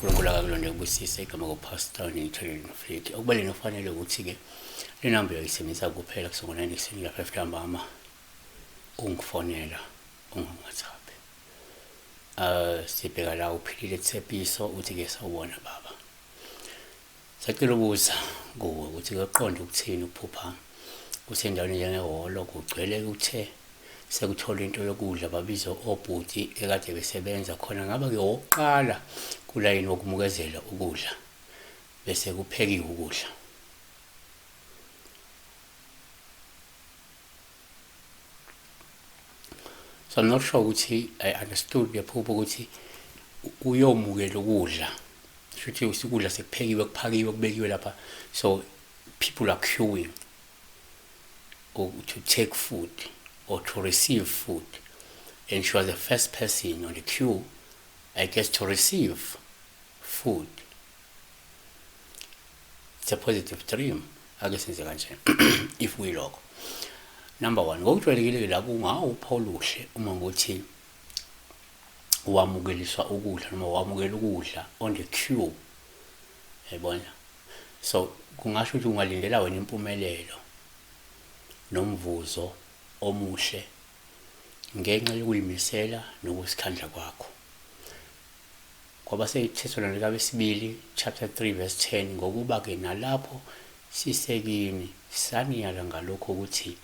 uNkulunkulu akakulonde kubusise igama kuPastor Nitheleni Mfliki. Okubaleni kufanele ukuthi-ke le namba uyayisebenzisa kuphela kusuka ngo-9 ekuseni kuya 5 ntambama ungifonela ungangi-WhatsApp. Sibheka la uphilile Tshepiso uthi-ke sawubona baba. Sacela ukubuza kuwe ukuthi kuqonde ukuthini ukuphupha kusendaweni njengehholo kugcwele kuthe sekuthola into yokudla babiza obhuti ekade besebenza khona ngaba-ke owokuqala kulayini wokumukezela ukudla bese kuphekiwe ukudla. So I'm not sure ukuthi I understood lephupho ukuthi uyomukela ukudla. Shuthi ukudla sekuphekiwe kuphakiwe kubekiwe lapha so people are queuing or to take food or to receive food and she was the first person on the queue I guess to receive food. It's a positive dream. Ake senze kanje if kuyilokho. Number 1 ngokujwayelekile la kungawupha oluhle uma ngokuthi wamukeliswa ukudla noma wamukela ukudla on the queue. Yayibona? So kungasho ukuthi ungalindela wena impumelelo nomvuzo omuhle ngenxa yokuyimisela nokusikhandla kwakho. KwabaseThesalonika besibili chapter 3 verse 10 ngokuba-ke nalapho sisekini saniyala ngalokho ukuthi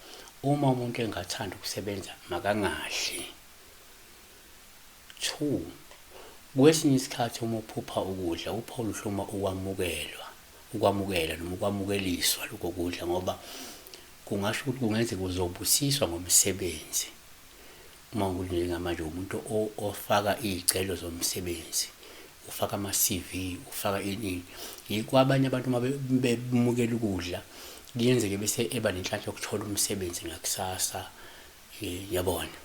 uma umuntu engathandi ukusebenza makangadli. 2 kwesinye isikhathi uma uphupha ukudla upha oluhle uma ukwamukelwa ukwamukela noma ukwamukeliswa lokho kudla ngoba kungasho ukuthi kungenzeka uzobusiswa ngomsebenzi uma ukuthi njengamanje umuntu ofaka iy'celo zomsebenzi ufaka ama-CV ufaka ini yikwabanye abantu uma bemukela ukudla kuyenzeke bese eba nenhlanhla yokuthola umsebenzi ngakusasa yabona.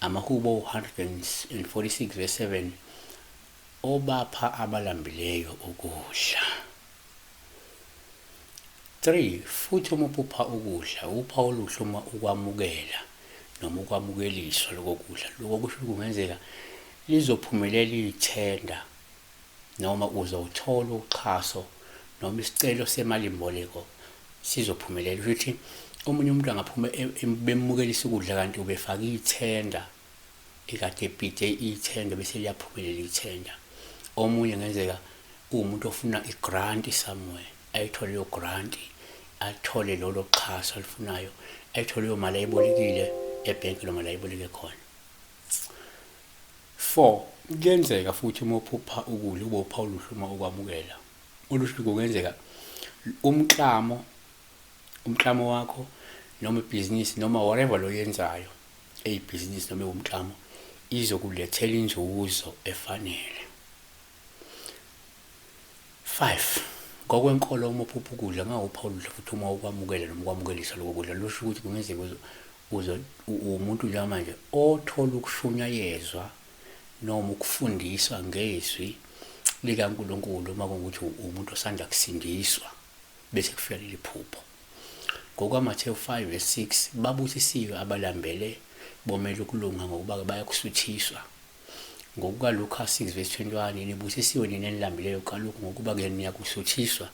Amahubo 146 verse 7 obapha abalambileyo ukudla. 3 futhi uma uphupha ukudla upha oluhle uma ukwamukela noma ukwamukeliswa lokho kudla lokho kusho ukuthi kungenzeka lizophumelela ithenda noma uzothola uxhaso noma isicelo semalimboleko sizophumelela ukuthi omunye umuntu angaphuma bemukelisa ukudla kanti ubefaka ithenda ekade ebhide ithenda bese liyaphumelela ithenda. Omunye ngenzeka uwumuntu ofuna i-grant somewhere ayithole leyo grant athole lolo xhaso alufunayo ayithole leyo mali ayibolekile ebhenki noma la ayiboleke khona. 4 kuyenzeka futhi uma uphupha ukudla ube upha oluhle uma ukwamukela oluhle kungenzeka umklamo umklamo wakho noma ibhizinisi noma whatever lo yenzayo eyibhizinisi noma ewumklamo izokulethela inzuzo efanele. 5 ngokwenkolo uma uphupha ukudla ngawupha oluhle futhi uma ukwamukela noma ukwamukelisa lokho kudla lusho ukuthi kungenzeka uzo umuntu njengamanje othola ukushunyayezwa noma ukufundiswa ngezwi likaNkulunkulu uma kungukuthi umuntu osanda kusindiswa bese kufika leli phupho. NgokukaMathewu 5 verse 6 babusisiwe abalambele bomele ukulunga ngokuba bayakusuthiswa. NgokukaLuka 6 verse 21 nibusisiwe nina enilambileyo kalokhu ngokuba-ke niyakusuthiswa.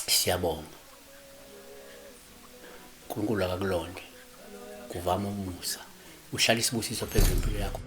Siyabonga. uNkulunkulu akakulonde. Kuvama umusa. Uhlala isibusiso phezu kwempilo yakho.